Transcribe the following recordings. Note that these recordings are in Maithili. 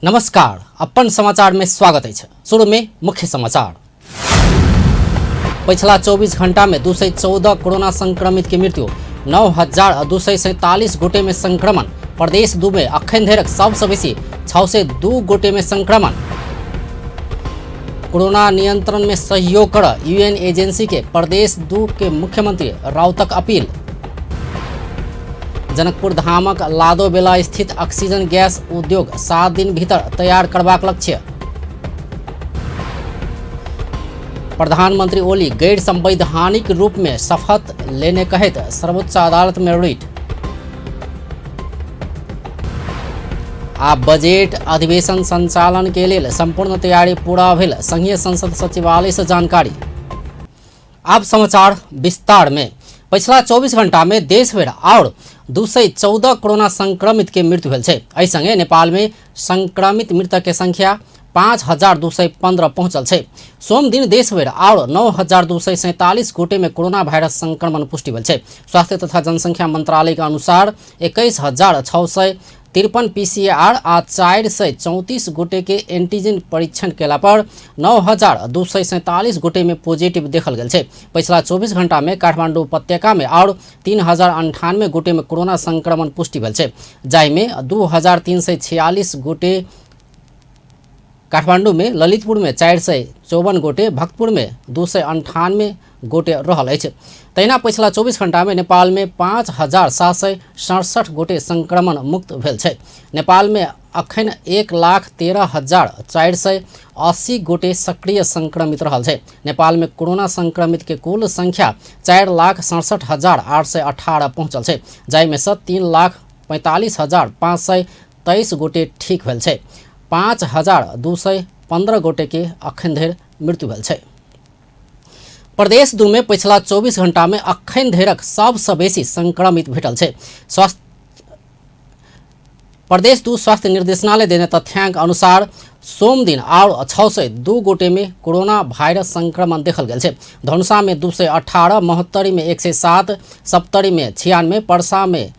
नमस्कार, अपन समाचार में स्वागत अछि। शुरू में मुख्य समाचार। पछिला 24 घंटा में 214 कोरोना संक्रमित के मृत्यु, 9247 गोटे में संक्रमण। प्रदेश 2 में अखन धरिक सबसँ बेसी 602 गोटे में संक्रमण। कोरोना नियंत्रण में सहयोग कर यूएन एजेंसी के प्रदेश 2 के मुख्यमंत्री राउतक अपील। जनकपुर धामक लादोबेला स्थित ऑक्सीजन गैस उद्योग 7 दिन भीतर तैयार करबाक लक्ष्य। प्रधानमंत्री ओली गैर संवैधानिक रूप में शपथ लेने कहैत सर्वोच्च अदालत में रिट। आ बजट अधिवेशन संचालन के लेल संपूर्ण तैयारी पूरा भेल संघीय संसद सचिवालय से जानकारी। आब समाचार विस्तार में। पछिला 24 घंटा में देश भरि और 214 कोरोना संक्रमित के मृत्यु भेल छै। एहि संगे नेपाल में संक्रमित मृतक के संख्या 5215 पहुंचल छै। सोम दिन देश भरि और 9247 गोटे में कोरोना वायरस संक्रमण पुष्टि भेल छै। स्वास्थ्य तथा जनसंख्या मंत्रालय के अनुसार 21653 पीसीआर आ 434 गोटे के एंटीजन परीक्षण केला पर 9247 गोटे में पॉजिटिव देखल गेल छै। पछिला 24 घंटा में काठमांडू उपत्यका में और 3098 गोटे में कोरोना संक्रमण पुष्टि भेल छै, जाहि में 2346 गोटे काठमांडू में, ललितपुर में 454 गोटे, भक्तपुर में 298 गोटे रहल अछि। तहिना पछिला 24 घंटा में नेपाल में 5767 गोटे संक्रमण मुक्त भेल छै। नेपाल में अखन 1,13,480 गोटे सक्रिय संक्रमित रहल छै। नेपाल में कोरोना संक्रमित के कुल संख्या 4,67,818 पहुंचल छै, जाहि में से 3,45,523 गोटे ठीक भेल छै। 5215 गोटे के अखन धरि मृत्यु भेल छै। प्रदेश 2 में पछिला 24 घंटा में अखन धरिक सबसँ बेसी संक्रमित भेटल छै। स्वास्थ्य प्रदेश 2 स्वास्थ्य निर्देशनालय देने तथ्यांक अनुसार सोम दिन और 602 गोटे में कोरोना वायरस संक्रमण देखल गेल छै। धनुषा में 218, महोत्तरी में 107, सप्तरी में 96, परसा में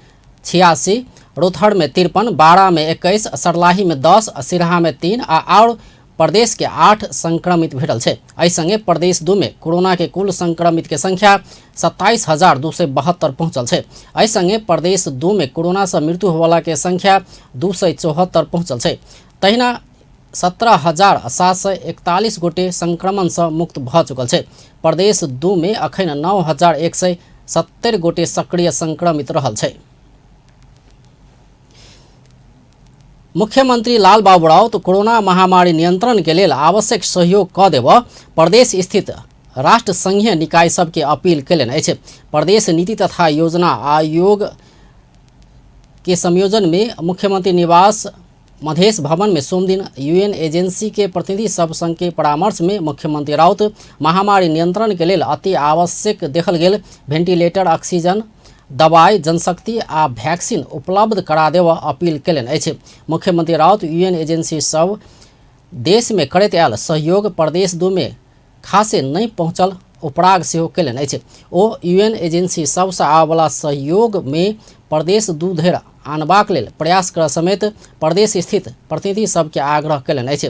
86, रोथड़ में 53, बारा में 21, सरलाही में 10, सिरहा में 3 आ और प्रदेश के 8 संक्रमित भेटल छै। एहि संगे प्रदेश 2 में कोरोना के कुल संक्रमित के संख्या 27,272 पहुंचल छै। एहि संगे प्रदेश 2 में कोरोना से मृत्यु होवला के संख्या 274 पहुंचल छै। तहिना 17,741 गोटे संक्रमण से मुक्त भ चुकल छै। प्रदेश 2 में अखन 9,170 गोटे सक्रिय संक्रमित रहल छै। मुख्यमंत्री लाल बाबू राउत कोरोना महामारी नियंत्रण के लेल आवश्यक सहयोग क देब प्रदेश स्थित राष्ट्र संघीय निकाय सबके अपील केलनि अछि। प्रदेश नीति तथा योजना आयोग के संयोजन में मुख्यमंत्री निवास मधेश भवन में सोमदिन यूएन एजेंसी के प्रतिनिधि सब संग के परामर्श में मुख्यमंत्री राउत महामारी नियंत्रण के लेल अति आवश्यक देखल गेल वेंटिलेटर, ऑक्सीजन, दवाई, जनशक्ति आ वैक्सीन उपलब्ध करा देब अपील केलनि अछि। मुख्यमंत्री राउत यूएन एजेंसी सब देश में करैत आयल सहयोग प्रदेश 2 में खासे नहि पहुंचल उपराग सेहो केलनि अछि। ओ यूएन एजेंसी सबसँ आबयवला सहयोग में प्रदेश 2 धरि आनबाक लेल प्रयास करय समेत प्रदेश स्थित प्रतिनिधि सबके आग्रह केलनि अछि।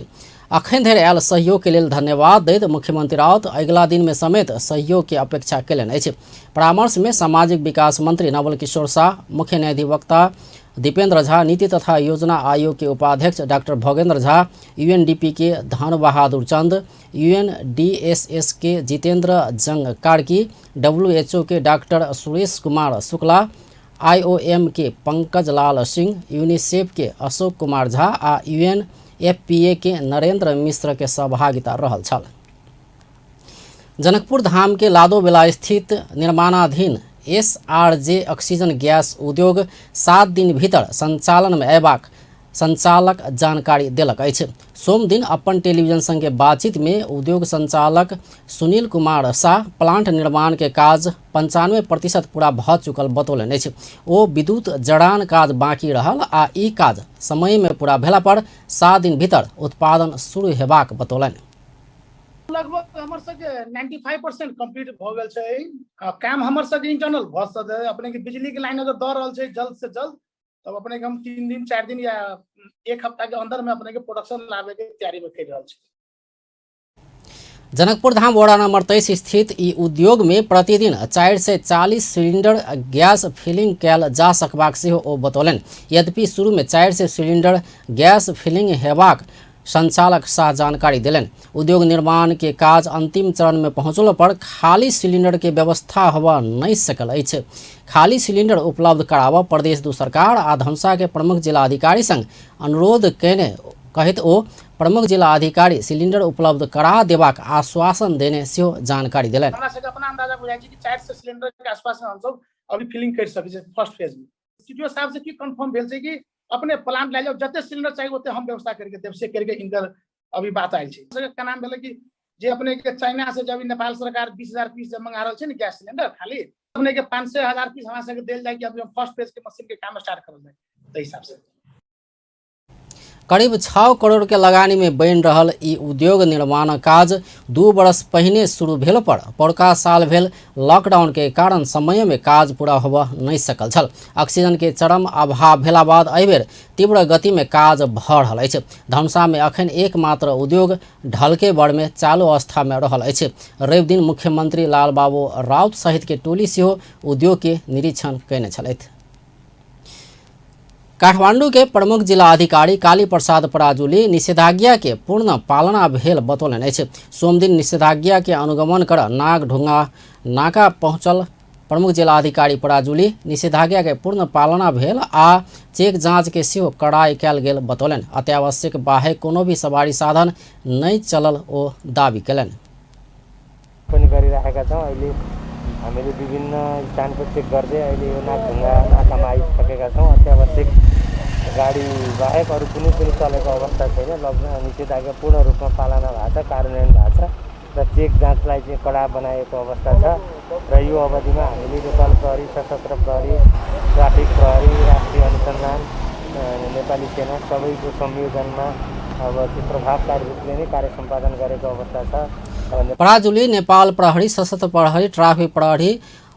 अखन धरि आयल सहयोग के लेल धन्यवाद दैत मुख्यमंत्री राउत अगिला दिन में समेत सहयोग के अपेक्षा केलनि अछि। परामर्श में सामाजिक विकास मंत्री नवल किशोर शाह, मुख्य न्यायाधिवक्ता दीपेंद्र झा, नीति तथा योजना आयोग के उपाध्यक्ष डॉक्टर भोगेंद्र झा, यूएनडीपी के धन बहादुर चंद, यूएनडीएसएस के जितेंद्र जंग कार्की, WHO के डॉक्टर सुरेश कुमार शुक्ला, आईओएम के पंकज लाल सिंह, यूनिसेफ के अशोक कुमार झा आ यूएनएफपीए के नरेंद्र मिश्र के सहभागिता रहल छल। जनकपुर धाम के लादोबेला स्थित निर्माणाधीन एसआरजे ऑक्सीजन गैस उद्योग 7 दिन भीतर संचालन में अयबाक संचालक जानकारी देलक अछि। सोम दिन अपन टेलीविजन संगे बातचीत में उद्योग संचालक सुनील कुमार शाह प्लांट निर्माण के काज 95% पूरा भ चुकल बतौलनि अछि। ओ विद्युत जड़ान काज बाकी रहल आ ई काज समय में पूरा भेला पर 7 दिन भीतर उत्पादन शुरू हेबाक बतौलनि। लगभग हमर सबके 95% कंप्लीट भ गेल छै। काम हमर सबके इंटरनल भ सकै, अपने के बिजली के लाइन अगर द रहल छै जल्द से जल्द। तब अपने के हम 3 दिन 4 दिन या 1 हफ्ता के अंदर में अपने के प्रोडक्शन लावे के तैयारी में कर रहल छी। जनकपुर धाम वडा नंबर 23 स्थित ई उद्योग में प्रतिदिन 440 सिलिंडर गैस फिलिंग कयल जा सकबाक सेहो ओ बतौलनि। यद्यपि शुरू में 400 सिलिंडर गैस फिलिंग हेबाक संचालक शाह जानकारी देलनि। उद्योग निर्माण के काज अंतिम चरण में पहुँचलो पर खाली सिलिंडर के व्यवस्था होबय नहि सकल अछि। खाली सिलिंडर उपलब्ध कराबऽ प्रदेश दू सरकार आ धनुषा के प्रमुख जिलाधिकारी संग अनुरोध कयने कहैत ओ प्रमुख जिला अधिकारी सिलिंडर उपलब्ध करा देबाक आश्वासन देने सेहो जानकारी देलनि। हमरा सबके अपना अंदाजा बुझाइ छै कि 400 सिलिंडर के आसपास में हमसब अभी फिलिंग कर सकै छी फर्स्ट फेज में। सीडीओ साहब से की कंफर्म भेल छै कि अपने प्लांट लए जाओ, जते सिलिंडर चाहिए ओते हम व्यवस्था करके देब, से करके इनकर अभी बात आयल छै। सबके नाम भेलै कि जे अपने के चाइना से जब नेपाल सरकार 20,000 पीस जब मंगा रहल छै ने गैस सिलिंडर, खाली अपने के 500,000 पीस हमरा सबके देल जाय कि अभी हम फर्स्ट फेज के मशीन के काम स्टार्ट करल जाय, ताहि हिसाब से। करीब 6 करोड़ के लगानी में बनि रहल ई उद्योग निर्माण काज 2 वर्ष पहिने शुरू भेल पर पौरका साल भेल लॉकडाउन के कारण समय में काज पूरा होबय नहि सकल छल। ऑक्सीजन के चरम अभाव भेला बाद एहिबेर तीव्र गति में काज भऽ रहल अछि। धनुषा में अखन एकमात्र उद्योग ढलकेबर में चालू अवस्था में रहल अछि। रवि दिन मुख्यमंत्री लालबाबू राउत सहित के टोली सेहो उद्योग के निरीक्षण कयने छलथि। काठमांडू के प्रमुख जिला अधिकारी काली प्रसाद पराजुली निषेधाज्ञा के पूर्ण पालना भेल बतौलनि अछि। सोमदिन निषेधाज्ञा के अनुगमन कर नागढुंगा नाका पहुंचल प्रमुख जिला अधिकारी पराजुली निषेधाज्ञा के पूर्ण पालना भेल आ चेक जांच के सेहो कड़ाई कयल गेल बतौलनि। अत्यावश्यक बाहेक कोनो भी सवारी साधन नहि चलल ओ दावी कयलनि। पनि गरिराखेका छौँ। अहिले हामीले विभिन्न स्थानको चेक गर्दै अहिले यो नागढुङ्गा नाकामा आइसकेका छौँ। अत्यावश्यक गाडी बाहेक अरू कुनै पनि चलेको अवस्था छैन। लकडाउन निषेधाज्ञा पूर्ण रूपमा पालना भएको छ, कार्यान्वयन भएको छ र चेक जाँचलाई चाहिँ कडा बनाएको अवस्था छ र यो अवधिमा हामीले नेपाल प्रहरी, सशस्त्र प्रहरी, ट्राफिक प्रहरी, राष्ट्रिय अनुसन्धान, नेपाली सेना सबैको संयोजनमा अब चाहिँ प्रभावकारी रूपले नै कार्य सम्पादन गरेको अवस्था छ। पराजुली नेपाल प्रहरी, सशस्त्र प्रहरी, ट्राफिक प्रहरी,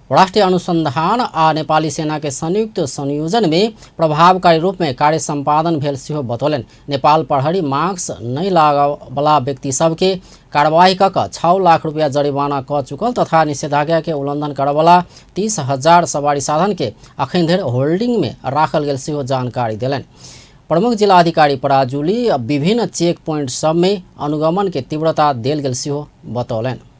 राष्ट्रिय अनुसंधान आ नेपाली सेना के संयुक्त संयोजन में प्रभावकारी रूप में कार्य संपादन भेल सेहो बतौलनि। नेपाल प्रहरी मास्क नहि लागबला व्यक्ति सबके कार्यवाही कऽ कऽ 6 लाख रुपया जरिमाना कऽ चुकल तथा निषेधाज्ञा के उल्लंघन करबला 30,000 सवारी साधन के अखन धरि होल्डिंग में राखल गेल सेहो जानकारी देलनि। प्रमुख जिलाधिकारी पराजुली विभिन्न चेक पॉइंट सब में अनुगमन के तीव्रता देल गेल सेहो बतौलनि।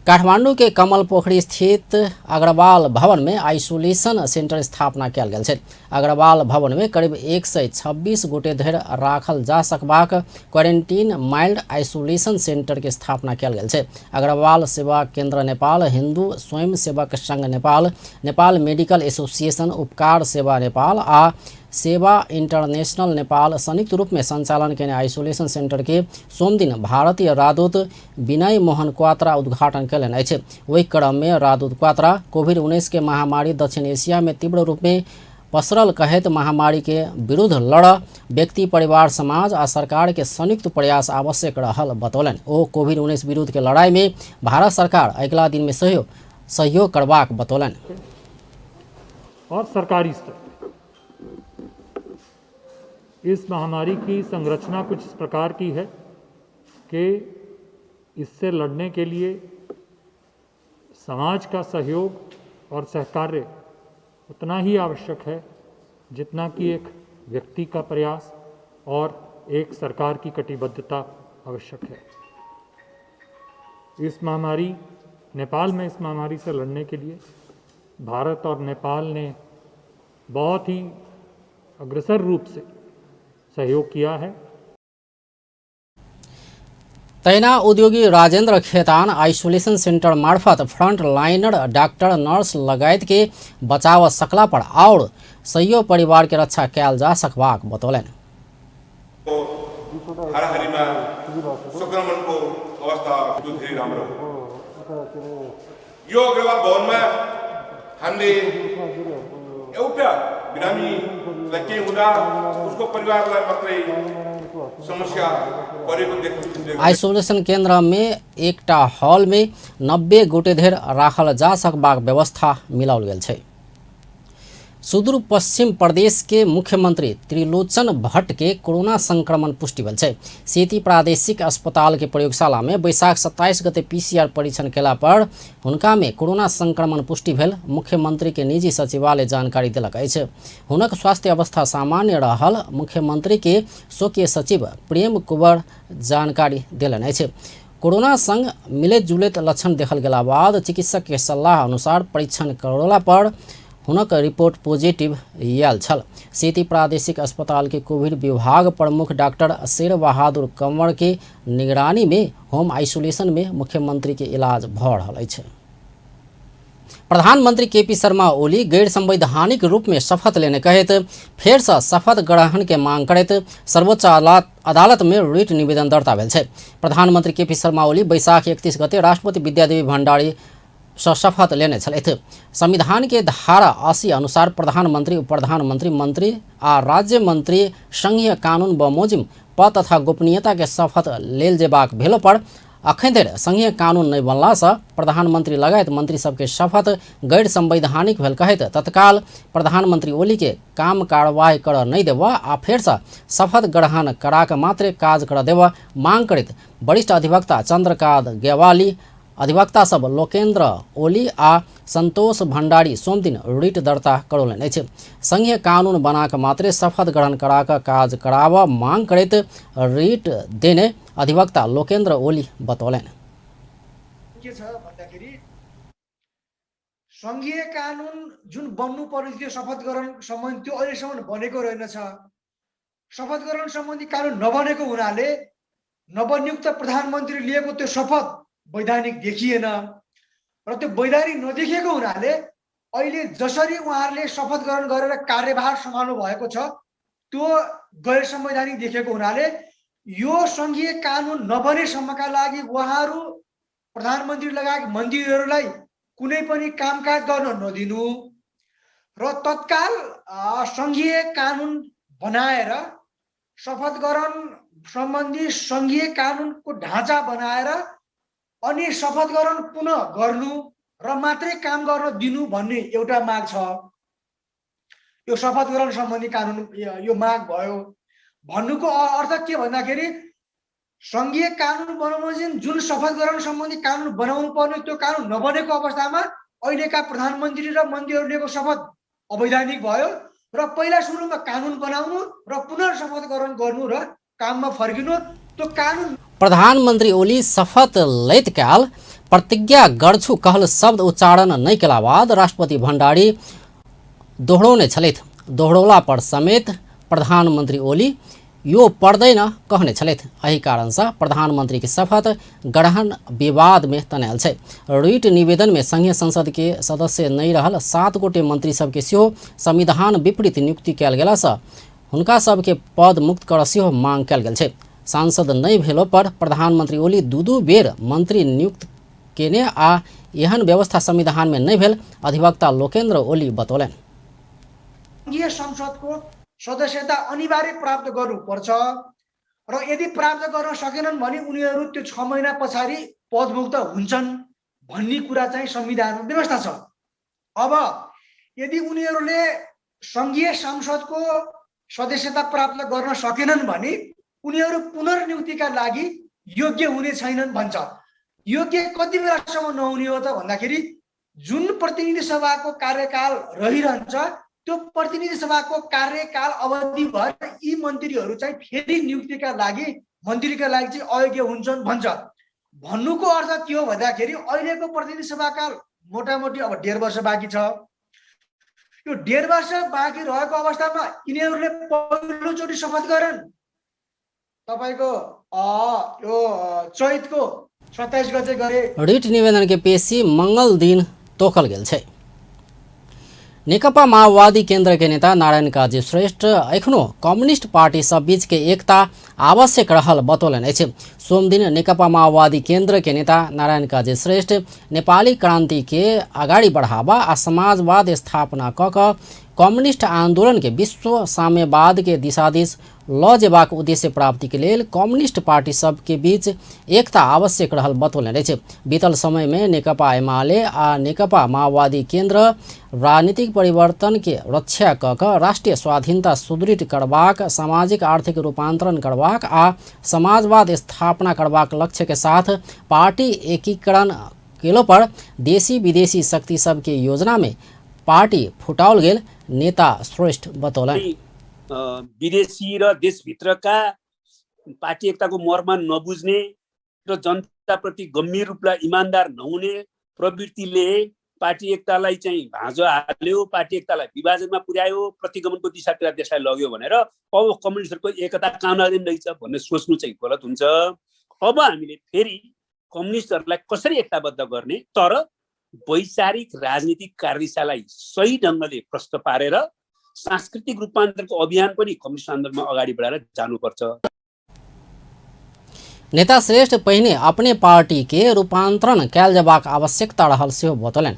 काठमांडू के कमल पोखरी स्थित अग्रवाल भवन में आइसोलेशन सेंटर स्थापना कयल गेल छै। अग्रवाल भवन में करीब 126 गोटे धरि राखल जा सकबाक क्वारेंटीन माइल्ड आइसोलेशन सेंटर के स्थापना कयल गेल छै। अग्रवाल सेवा केंद्र नेपाल, हिंदू स्वयं सेवक संघ नेपाल, नेपाल मेडिकल एसोसिएशन, उपकार सेवा नेपाल आ सेवा इंटरनेशनल नेपाल संयुक्त रूप में संचालन केने आइसोलेशन सेंटर के सोमदिन भारतीय राजदूत विनय मोहन क्वात्रा उद्घाटन कयलनि अछि। ओहि क्रम में राजदूत क्वात्रा कोविड-19 के महामारी दक्षिण एशिया में तीव्र रूप में पसरल कहैत महामारी के विरुद्ध लड़ व्यक्ति, परिवार, समाज आ सरकार के संयुक्त प्रयास आवश्यक रहल बतौलनि। ओ कोविड-19 विरुद्ध के लड़ाई में भारत सरकार अगिला दिन में सहयोग करबाक बतौलनि। और सरकारी स्तर इस महामारी की संरचना कुछ इस प्रकार की है कि इससे लड़ने के लिए समाज का सहयोग और सहकार्य उतना ही आवश्यक है जितना कि एक व्यक्ति का प्रयास और एक सरकार की कटिबद्धता आवश्यक है। इस महामारी नेपाल में इस महामारी से लड़ने के लिए भारत और नेपाल ने बहुत ही अग्रसर रूप से सहयोग किया है। तहिना उद्योगी राजेंद्र खेतान आइसोलेशन सेंटर मार्फत फ्रंट लाइनर डॉक्टर, नर्स लगायत के बचाव सकला पर और सैयो परिवार के रक्षा कयल जा सकबाक बतौलनि। हाराहारीमा संक्रमणको अवस्था धेरै राम्रो हो। यो अग्रवाल भवनमा हामीले एउटा बिरामीलाई केही हुँदा उसको परिवारलाई मात्रै समस्या परेको देख्नु। आइसोलेशन केंद्र में एकटा हॉल में 90 गोटे धरि राखल जा सकबाक व्यवस्था मिलाओल गेल छै। सुदूर पश्चिम प्रदेश के मुख्यमंत्री त्रिलोचन भट्ट के कोरोना संक्रमण पुष्टि भेल छै। सेती प्रादेशिक अस्पताल के प्रयोगशाला में बैसाख 27 गते पीसीआर परीक्षण केला पर हुनका में कोरोना संक्रमण पुष्टि भेल मुख्यमंत्री के निजी सचिवालय जानकारी देलक अछि। हुनक स्वास्थ्य अवस्था सामान्य रहल मुख्यमंत्री के स्वकीय सचिव प्रेम कुंवर जानकारी देलनि अछि। कोरोना संग मिलैत जुलैत लक्षण देखल गेला बाद चिकित्सक के सलाह अनुसार परीक्षण करौला पर हुनक रिपोर्ट पॉजिटिव आयल छल। सेती प्रादेशिक अस्पताल के कोविड विभाग प्रमुख डॉक्टर शेर बहादुर कंवर के निगरानी में होम आइसोलेशन में मुख्यमंत्री के इलाज भऽ रहल अछि। प्रधानमंत्री केपी शर्मा ओली गैर संवैधानिक रूप में शपथ लेने कहैत फेर से शपथ ग्रहण के मांग करैत सर्वोच्च अदालत में रिट निवेदन दर्ता भेल छै। प्रधानमंत्री केपी शर्मा ओली बैसाख 31 गते राष्ट्रपति विद्यादेवी भण्डारी सँ शपथ लेने छलथि। संविधान के धारा 80 अनुसार प्रधानमंत्री, उपप्रधानमंत्री, मंत्री आ राज्य मंत्री संघीय कानून बमोजिम पद तथा गोपनीयता के शपथ लेल जेबाक भेलो पर अखन धरि संघीय कानून नहि बनलासँ प्रधानमंत्री लगायत मंत्री सबके शपथ गैर संवैधानिक भेल कहैत तत्काल प्रधानमंत्री ओली के काम कार्यवाही करऽ नहि देबऽ आ फेरसँ शपथ ग्रहण कराक मात्रे काज करऽ देबऽ मांग करैत वरिष्ठ अधिवक्ता चंद्रकांत गेवाली, अधिवक्ता सब लोकेन्द्र ओली आ संतोष भंडारी सोमदिन रिट दर्ता करौलनि अछि। संघीय कानून बनाक मात्रे शपथ ग्रहण कराक काज कराबऽ मांग करैत रिट देने अधिवक्ता लोकेन्द्र ओली बतौलनि। के छ भन्दाखेरि संघीय कानून जुन बन्नु पर्ने थियो शपथ ग्रहण सम्बन्धी त्यो अहिलेसम्म बनेको रहेनछ। शपथ ग्रहण सम्बन्धी कानून नबनेको हुनाले नवनियुक्त प्रधानमन्त्री लिएको त्यो शपथ वैधानिक देखिएन र त्यो वैधानिक नदेखिएको हुनाले अहिले जसरी उहाँहरूले शपथ ग्रहण गरेर कार्यभार सम्हाल्नु भएको छ त्यो गैर संवैधानिक देखिएको हुनाले यो सङ्घीय कानुन नबनेसम्मका लागि उहाँहरू प्रधानमन्त्री लगायत मन्त्रीहरूलाई कुनै पनि कामकाज गर्न नदिनु र तत्काल सङ्घीय कानुन बनाएर शपथ ग्रहण सम्बन्धी सङ्घीय कानुनको ढाँचा बनाएर अनि शपथ ग्रहण पुनः गर्नु र मात्रै काम गर्न दिनु भन्ने एउटा माग छ। यो शपथ ग्रहण सम्बन्धी कानुन यो माग भयो। भन्नुको अर्थ के भन्दाखेरि सङ्घीय कानुन बनाउन जुन शपथ ग्रहण सम्बन्धी कानुन बनाउनु पर्ने त्यो कानुन नबनेको अवस्थामा अहिलेका प्रधानमन्त्री र मन्त्रीहरूले लिएको शपथ अवैधानिक भयो र पहिला सुरुमा कानुन बनाउनु र पुनः शपथ ग्रहण गर्नु र काममा फर्किनु त्यो कानुन। प्रधानमन्त्री ओली शपथ लैत काल प्रतिज्ञा गर्छु कहल शब्द उच्चारण नहि केला बाद राष्ट्रपति भण्डारी दोहोरौने छलथि। दोहोरौला पर समेत प्रधानमन्त्री ओली यो पर्दैन कहने छलथि। एहि कारणसँ प्रधानमन्त्री के शपथ ग्रहण विवाद में तनायल छै। रिट निवेदन में संघीय संसद के सदस्य नहि रहल 7 गोटे मंत्री सबके सेहो संविधान विपरीत नियुक्ति कयल गेलासँ हुनका सबके पद मुक्त करऽ सेहो मांग कयल गेल छै। सांसद नहि भेलो पर प्रधानमन्त्री ओली दू बेर मंत्री नियुक्त केने आ एहन व्यवस्था संविधान में नहि भेल अधिवक्ता लोकेन्द्र ओली बतौलनि। संघीय संसदको सदस्यता अनिवार्य प्राप्त गर्नुपर्छ र यदि प्राप्त गर्न सकेनन् भने उनीहरू त्यो 6 महिना पछाडि पदमुक्त हुन्छन् भन्ने कुरा चाहिँ संविधानमा व्यवस्था छ। अब यदि उनीहरूले सङ्घीय संसदको सदस्यता प्राप्त गर्न सकेनन् भने उनीहरू पुनर्नियुक्तिका लागि योग्य हुने छैनन् भन्छ। योग्य कति बेलासम्म नहुने हो त भन्दाखेरि जुन प्रतिनिधि सभाको कार्यकाल रहिरहन्छ त्यो प्रतिनिधि सभाको कार्यकाल अवधिभर यी मन्त्रीहरू चाहिँ फेरि नियुक्तिका लागि मन्त्रीका लागि चाहिँ अयोग्य हुन्छन् भन्छ। भन्नुको अर्थ के हो भन्दाखेरि अहिलेको प्रतिनिधि सभाकाल मोटामोटी अब 1.5 वर्ष बाँकी छ। यो 1.5 वर्ष बाँकी रहेको अवस्थामा यिनीहरूले पहिलोचोटि शपथ गरेन् तपाईँको यो चैतको 27 गते गरे। रिट निवेदन के पेशी मंगल दिन तोकल गेल छै। नेकपा माओवादी केंद्र के नेता नारायण काजी श्रेष्ठ एखनो कम्युनिस्ट पार्टी सब बीच के एकता आवश्यक रहल बतौलनि अछि। सोमदिन नेकपा माओवादी केंद्र के नेता नारायण काजी श्रेष्ठ नेपाली क्रांति के अगाडि बढ़ावा आ समाजवाद स्थापना क कऽ कम्युनिस्ट आंदोलन के विश्व साम्यवाद के दिशा दिस लऽ जेबाक उद्देश्य प्राप्ति के लेल कम्युनिस्ट पार्टी सबके बीच एकता आवश्यक रहल बतौलनि अछि। बीतल समय में नेकपा एमाले आ नेकपा माओवादी केंद्र राजनीतिक परिवर्तन के रक्षा क कऽ राष्ट्रिय स्वाधीनता सुदृढ़ करबाक, सामाजिक आर्थिक रूपांतरण करबाक आ समाजवाद स्थापना करबाक लक्ष्य के साथ पार्टी एकीकरण केलो पर देशी विदेशी शक्ति सबके योजना में पार्टी फुटाओल गेल नेता श्रेष्ठ बतौलनि। विदेशी र देशभित्रका पार्टी एकताको मर्म नबुझ्ने र जनताप्रति गम्भीर रूपलाई इमान्दार नहुने प्रवृत्तिले पार्टी एकतालाई चाहिँ भाँजो हाल्यो, पार्टी एकतालाई विभाजनमा पुर्यायो, प्रतिगमनको दिशातिर देशलाई लग्यो भनेर अब कम्युनिस्टहरूको एकता काम लाग्दैन रहेछ भन्ने सोच्नु चाहिँ गलत हुन्छ। अब हामीले फेरि कम्युनिस्टहरूलाई कसरी एकताबद्ध गर्ने, तर वैचारिक राजनीतिक कार्यदिशालाई सही ढङ्गले प्रश्न पारेर सांस्कृतिक रूपान्तरको अभियान पनि कम्युनिस्ट आन्दोलनमा अगाडि बढाएर जानुपर्छ। नेता श्रेष्ठ पहिने अपने पार्टी के रूपांतरण कयल जबाक आवश्यकता रहल सेहो बतौलनि।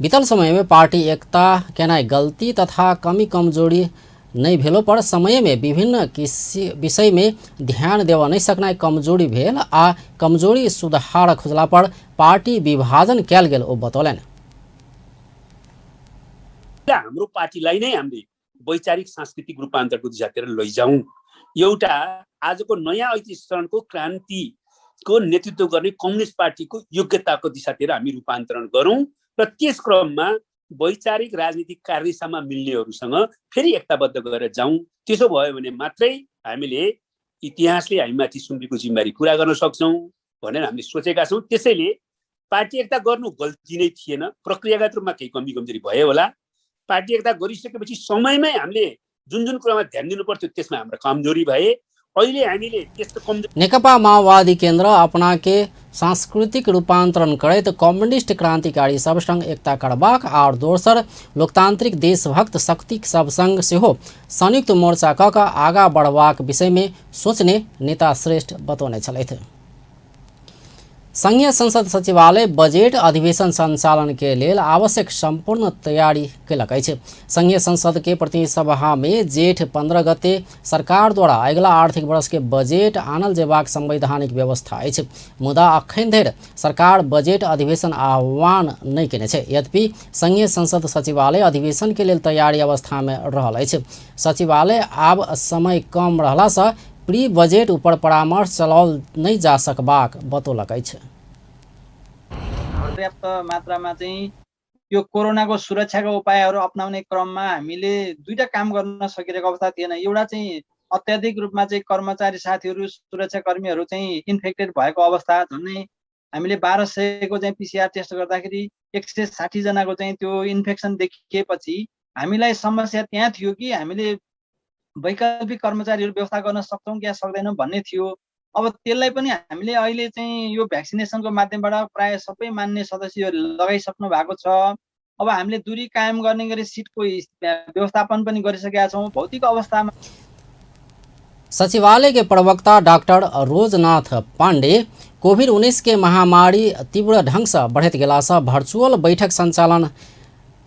बीतल समय में पार्टी एकता केनाइ गलती तथा कमी कमजोरी नहि भेलो पर समय में विभिन्न किसी विषय में ध्यान देबऽ नहि सकनाइ कमजोरी भेल आ कमजोरी सुधार खोजला पर पार्टी विभाजन कयल गेल ओ बतौलनि। हाम्रो पार्टीलाई नै हामीले वैचारिक सांस्कृतिक रूपान्तरको दिशातिर लैजाउँ। एउटा आजको नयाँ ऐतिहासिक क्रान्तिको नेतृत्व गर्ने कम्युनिस्ट पार्टीको योग्यताको दिशातिर हामी रूपान्तरण गरौँ र त्यस क्रममा वैचारिक राजनीतिक कार्यदिशामा मिल्नेहरूसँग फेरि एकताबद्ध गरेर जाउँ। त्यसो भयो भने मात्रै हामीले इतिहासले हामीमाथि सुम्पिएको जिम्मेवारी पुरा गर्न सक्छौँ भनेर हामीले सोचेका छौँ। त्यसैले पार्टी एकता गर्नु गल्ती नै थिएन, प्रक्रियागत रूपमा केही कमी कमजोरी भयो होला। पार्टी एकता गरिसकेपछि समयमै हामीले जुन जुन कुरामा ध्यान दिनु पर्थ्यो त्यसमा हाम्रो कमजोरी भए। अहिले हामीले त्यस्तो कमजोरी नेकपा माओवादी केंद्र अपना के सांस्कृतिक रूपांतरण करैत कम्युनिस्ट क्रांतिकारी सब संग एकता करबाक और दोसर लोकतांत्रिक देशभक्त शक्ति सब संग सेहो संयुक्त मोर्चा क कऽ आगा बढ़बाक विषय में सोचने नेता श्रेष्ठ बतौने छलथि। संघीय संसद सचिवालय बजेट अधिवेशन संचालन के लेल आवश्यक संपूर्ण तैयारी केलक अछि। संघीय संसद के प्रतिनिधि सभा में जेठ 15 गते सरकार द्वारा अगिला आर्थिक वर्ष के बजेट आनल जेबाक संवैधानिक व्यवस्था अछि, मुदा अखन धरि सरकार बजेट अधिवेशन आह्वान नहि केने छै। यद्यपि संघीय संसद सचिवालय अधिवेशन के लेल तैयारी अवस्था में रहल अछि। सचिवालय आब समय कम रहला से प्री बजेट ऊपर परामर्श चलाओल नहि जा सकबाक बतौलक अछि। पर्याप्त मात्रामा चाहिँ यो कोरोनाको सुरक्षाको उपायहरू अपनाउने क्रममा हामीले दुईटा काम गर्न सकिरहेको अवस्था थिएन। एउटा चाहिँ अत्याधिक रूपमा चाहिँ कर्मचारी साथीहरू सुरक्षाकर्मीहरू चाहिँ इन्फेक्टेड भएको अवस्था, झन्डै हामीले 1200 को चाहिँ पिसिआर टेस्ट गर्दाखेरि 160 जनाको चाहिँ त्यो इन्फेक्सन देखिएपछि हामीलाई समस्या त्यहाँ थियो कि हामीले वैकल्पिक कर्मचारीहरू व्यवस्था गर्न सक्छौँ क्या सक्दैनौँ भन्ने थियो। अब त्यसलाई पनि हामीले अहिले चाहिँ यो भ्याक्सिनेसनको माध्यमबाट प्राय सबै मान्य सदस्यहरू लगाइसक्नु भएको छ। अब हामीले दूरी कायम गर्ने गरी सिटको व्यवस्थापन पनि गरिसकेका छौँ। भौतिक अवस्थामा सचिवालय के प्रवक्ता डॉक्टर रोजनाथ पांडे कोविड-19 के महामारी तीव्र ढंग से बढ़ैत गेला से वर्चुअल बैठक संचालन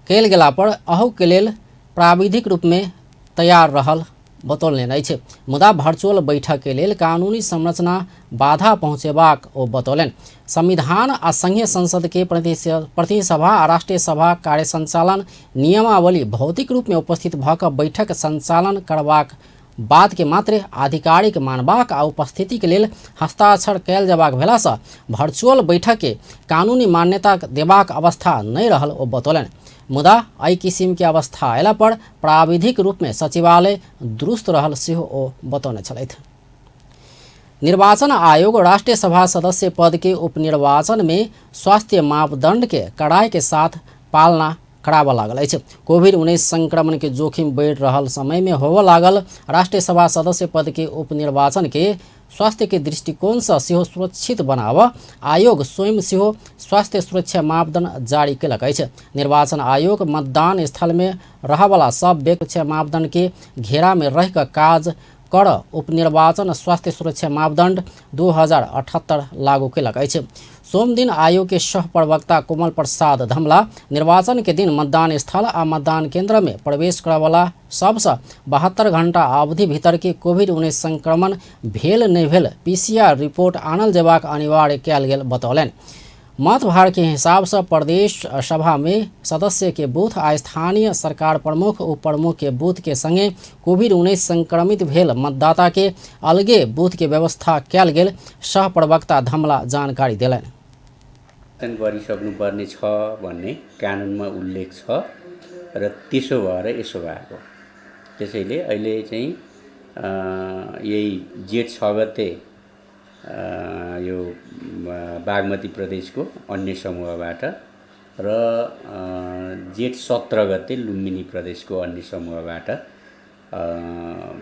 कयल गेला पर अहू के लेल प्राविधिक रूप में तैयार रहल बतौलनि अछि। मुदा वर्चुअल बैठक के लेल कानूनी संरचना बाधा पहुँचेबाक ओ बतौलनि। संविधान आ संघीय संसद के प्रतिनिधि सभा आ राष्ट्रीय सभा कार्य संचालन नियमावली भौतिक रूप में उपस्थित भऽ कऽ बैठक संचालन करबाक बात के मात्र आधिकारिक मानबाक आ उपस्थिति के लेल हस्ताक्षर कयल जेबाक भेलासँ वर्चुअल बैठक के कानूनी मान्यता देबाक अवस्था नहि रहल ओ बतौलनि। मुदा एहि किसिम के अवस्था अयला पर प्राविधिक रूप में सचिवालय दुरुस्त रहल सेहो ओ बतौने छलथि। निर्वाचन आयोग राष्ट्रीय सभा सदस्य पद के उपनिर्वाचन में स्वास्थ्य मापदंड के कड़ाई के साथ पालना कराबऽ लागल अछि। कोविड-19 संक्रमण के जोखिम बढ़ि रहल समय में होबऽ लागल राष्ट्रीय सभा सदस्य पद के उपनिर्वाचन के स्वास्थ्य के दृष्टिकोण से सेहो सुरक्षित बनाबऽ आयोग स्वयं सेहो स्वास्थ्य सुरक्षा मापदंड जारी केलक अछि। निर्वाचन आयोग मतदान स्थल में रहऽवला सब व्यक्ति सुरक्षा मापदंड के घेरा में रहि कऽ काज कर उपनिर्वाचन स्वास्थ्य सुरक्षा मापदण्ड 2078 लागू केलक अछि। सोमदिन आयोग के सह प्रवक्ता कोमल प्रसाद धमला निर्वाचन के दिन मतदान स्थल आ मतदान केंद्र में प्रवेश करयवला सबसँ 72 घंटा अवधि भीतर के कोविड-19 संक्रमण भेल नहि भेल पीसीआर रिपोर्ट आनल जेबाक अनिवार्य कयल गेल बतौलनि। मतभार के हिसाब से प्रदेश सभा में सदस्य के बूथ आ स्थानीय सरकार प्रमुख उप प्रमुख के बूथ के संगे कोविड-19 संक्रमित भेल मतदाता के अलगे बूथ के व्यवस्था कयल गेल सह प्रवक्ता धमला जानकारी देलनि। गरिसक्नुपर्ने छ भन्ने कानुनमा उल्लेख छ र त्यसो भएर यसो भएको। त्यसैले अहिले चाहिँ यही जेठ 6 गते यो बागमती प्रदेशको अन्य समूहबाट र जेठ 17 गते लुम्बिनी प्रदेशको अन्य समूहबाट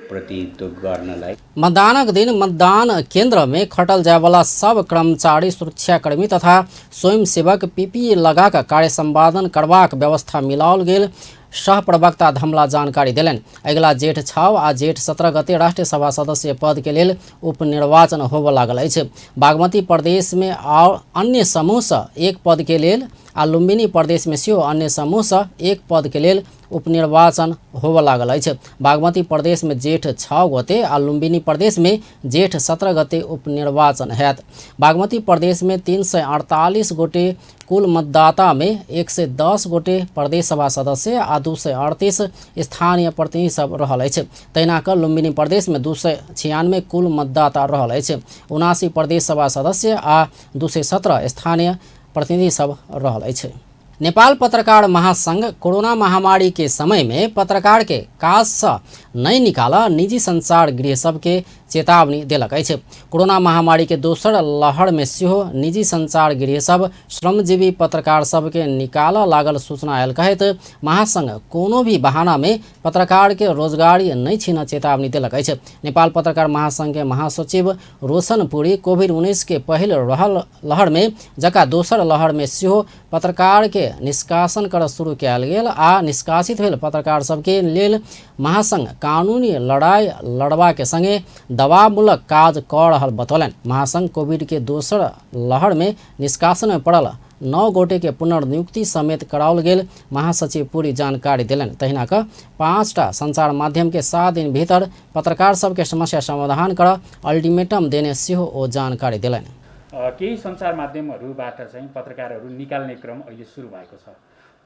प्रतिनिधित्व गर्नलाई मतदानक दिन मतदान केंद्र में खटल जायवला सब कर्मचारी, सुरक्षाकर्मी तथा स्वयंसेवक पीपीई लगाक कार्य संपादन करबाक व्यवस्था मिलाओल गेल सह प्रवक्ता धमला जानकारी देलनि। अगिला जेठ 6 आ जेठ 17 गते राष्ट्रीय सभा सदस्य पद के लेल उपनिर्वाचन होबय लागल अछि। बागमती प्रदेश में अन्य समूह से एक पद के लेल आ लुम्बिनी प्रदेश में सेहो अन्य समूह से एक पद के लेल उपनिर्वाचन होबय लागल अछि। बागमती प्रदेश में जेठ 6 गते आ लुम्बिनी प्रदेश में जेठ 17 गते उपनिर्वाचन हैत। बागमती प्रदेश में 348 गोटे कुल मतदाता में 110 गोटे प्रदेश सभा सदस्य आ 238 स्थानीय प्रतिनिधि सब रहल अछि। तहिना कऽ लुम्बिनी प्रदेश में 296 कुल मतदाता रहल अछि। 79 प्रदेश सभा सदस्य आ 217 स्थानीय प्रतिनिधि सब रहल अछि। नेपाल पत्रकार महासंघ कोरोना महामारी के समय में पत्रकार के काज से नहीं निकाल निजी संचार गृह सबके चेतावनी देलक अछि। कोरोना महामारी के दोसर लहर में सेहो निजी संचार गृह सब श्रमजीवी पत्रकार सबके निकाल लागल सूचना आयल कहैत महासंघ कोनो भी बहाना में पत्रकार के रोजगारी नहीं छीन चेतावनी देलक अछि। नेपाल पत्रकार महासंघ के महासचिव रोशन पुरी कोविड-19 के पहिल लहर में जका दोसर लहर में सेहो पत्रकार के निष्कासन कर शुरू कयल गेल आ निष्कासित भेल पत्रकार सबके लेल महासंघ कानूनी लड़ाई लड़बा के संगे दबावमूलक काज कऽ रहल बतौलनि। महासंघ कोविड के दोसर लहर में निष्कासन में पड़ल 9 गोटे के पुनर्नियुक्ति समेत कराओल गेल महासचिव पूरी जानकारी देलनि। तहिना कऽ 5टा संचार माध्यम के 7 दिन भीतर पत्रकार सबके समस्या समाधान कर अल्टीमेटम देने सेहो ओ जानकारी देलनि। केही सञ्चार माध्यमहरूबाट चाहिँ पत्रकारहरू निकाल्ने क्रम अहिले सुरु भएको छ।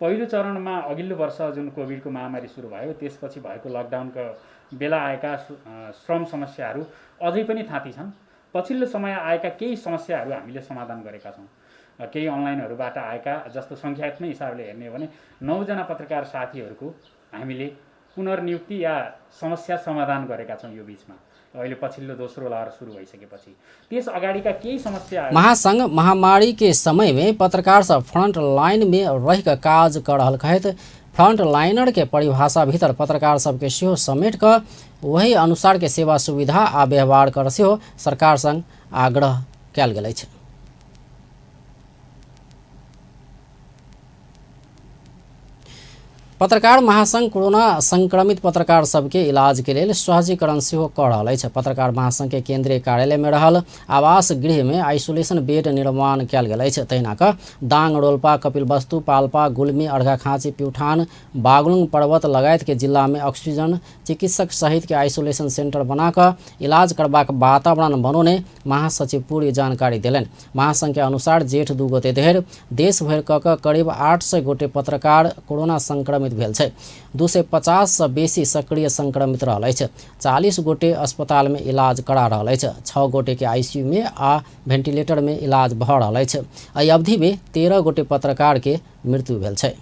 पहिलो चरणमा अघिल्लो वर्ष जुन कोभिडको महामारी सुरु भयो त्यसपछि भएको लकडाउनको बेला आएका श्रम समस्याहरू अझै पनि थाँती छन्। पछिल्लो समय आएका केही समस्याहरू हामीले समाधान गरेका छौँ। केही अनलाइनहरूबाट आएका जस्तो सङ्ख्यात्मक हिसाबले हेर्ने हो भने 9 जना पत्रकार साथीहरूको हामीले पुनर्नियुक्ति या समस्या समाधान गरेका छौँ। यो बिचमा अहिले पछिल्लो दोस्रो लहर सुरु भइसकेपछि त्यस अगाडिका केही समस्या। महासंघ महामारी के समय में पत्रकार सब फ्रंट लाइन में रहि कऽ काज कर रहल कहैत फ्रंट लाइनर के परिभाषा भीतर पत्रकार सबके सेहो समेट कऽ वही अनुसार के सेवा सुविधा आ व्यवहार कर सेहो सरकार संग आग्रह कयल गेल अछि। पत्रकार महासंघ कोरोना संक्रमित पत्रकार सबके इलाज के लेल सहजीकरण सेहो कऽ रहल अछि। पत्रकार महासंघ के केंद्रीय कार्यालय में रहल आवास गृह में आइसोलेशन बेड निर्माण कयल गेल अछि। तहिना कऽ दाङ, रोल्पा, कपिलवस्तु, पाल्पा, गुल्मी, अर्घाखाँची, प्युठान, बागलुङ पर्वत लगायत के जिला में ऑक्सीजन चिकित्सक सहित के आइसोलेशन सेंटर बना कऽ इलाज करबाक वातावरण बनौने महासचिव पूरी जानकारी देलनि। महासंघ के अनुसार जेठ 2 गते धरि देश भरि कऽ करीब 800 गोटे पत्रकार कोरोना संक्रमित भेल छै। 250 से बेसी सक्रिय संक्रमित रहल अछि। 40 गोटे अस्पताल में इलाज करा रहल अछि। 6 गोटे के आईसीयू में आ वेंटिलेटर में इलाज भऽ रहल अछि। एहि अवधि में 13 गोटे पत्रकार के मृत्यु भेल छै।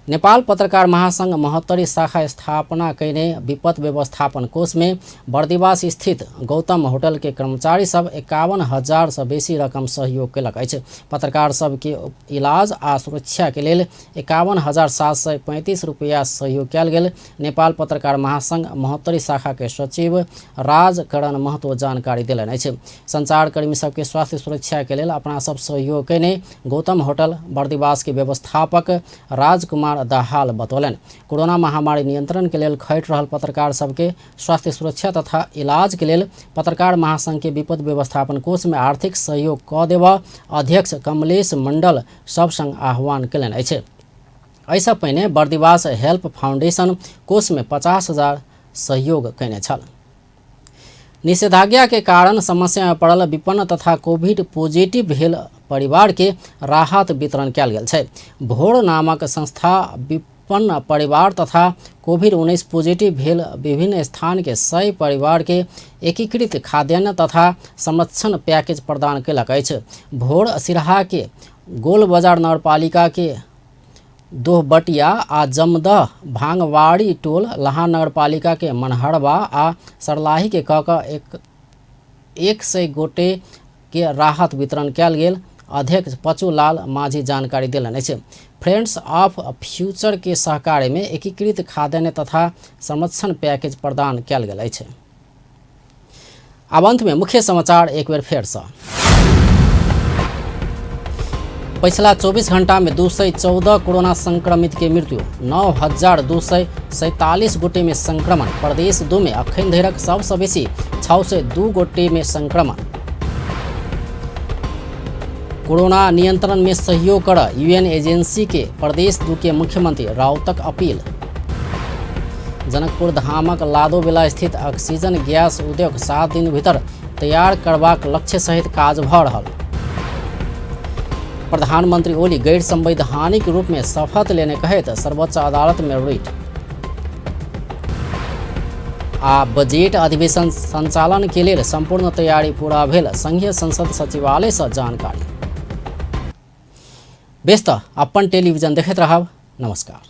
नेपाल पत्रकार महासंघ महोत्तरी शाखा स्थापना कयने विपद व्यवस्थापन कोष में बर्दिवास स्थित गौतम होटल के कर्मचारी सब 51,000 से बेसी रकम सहयोग केलक अछि। पत्रकार सबके इलाज आ सुरक्षा के लेल 51,735 रुपया सहयोग कयल गेल नेपाल पत्रकार महासंघ महोत्तरी शाखा के सचिव राजकरण महतो जानकारी देलनि अछि। संचारकर्मी सबके स्वास्थ्य सुरक्षा के लेल अपना सब सहयोग कयने गौतम होटल बर्दिवास के व्यवस्थापक राजकुमार कुमार दाहाल बतौलनि। कोरोना महामारी नियंत्रण के लेल खटि रहल पत्रकार सबके स्वास्थ्य सुरक्षा तथा इलाज के लेल पत्रकार महासंघ के विपद व्यवस्थापन कोष में आर्थिक सहयोग क देबऽ अध्यक्ष कमलेश मंडल सब संग आह्वान कयलनि अछि। एहिसँ पहिने बर्दिवास हेल्प फाउंडेशन कोष में 50,000 सहयोग कयने छल। निषेधाज्ञा के कारण समस्या में पड़ल विपन्न तथा कोविड पॉजिटिव भेल परिवार के राहत वितरण कयल गेल छै। भोर नामक संस्था विपन्न परिवार तथा कोविड-19 पॉजिटिव भेल विभिन्न स्थान के 100 परिवार के एकीकृत खाद्यान्न तथा संरक्षण पैकेज प्रदान कयलक अछि। भोर सिरहा के गोल बाजार नगरपालिका के दोहबटिया आ जमदह भांगवाड़ी टोल, लहान नगरपालिका के मनहरबा आ सरलाही के क 100 गोटे के राहत वितरण कयल गेल अध्यक्ष पचू लाल माझी जानकारी देलनि अछि। फ्रेंड्स ऑफ फ्यूचर के सहकार्य में एकीकृत खाद्यान्न तथा संरक्षण पैकेज प्रदान कयल गेल अछि। आब अंत में मुख्य समाचार एक बेर फेर से। पिछला 24 घंटा में 214 कोरोना संक्रमित के मृत्यु, 9,247 गोटे में संक्रमण। प्रदेश 2 में अखन धरिक सबसँ बेसी 602 गोटे में संक्रमण। कोरोना नियंत्रण में सहयोग कर यूएन एजेंसी के प्रदेश 2 के मुख्यमंत्री राउतक अपील। जनकपुर धामक लादोबेला स्थित ऑक्सीजन गैस उद्योग 7 दिन भीतर तैयार करबाक लक्ष्य सहित काज भऽ रहल। प्रधानमंत्री ओली गैर संवैधानिक रूप में शपथ लेने कहैत सर्वोच्च अदालत में रिट। आ बजट अधिवेशन संचालन के लेल संपूर्ण तैयारी पूरा भेल संघीय संसद सचिवालय से जानकारी। बेस त अपन टेलीविजन देखैत रहब। नमस्कार।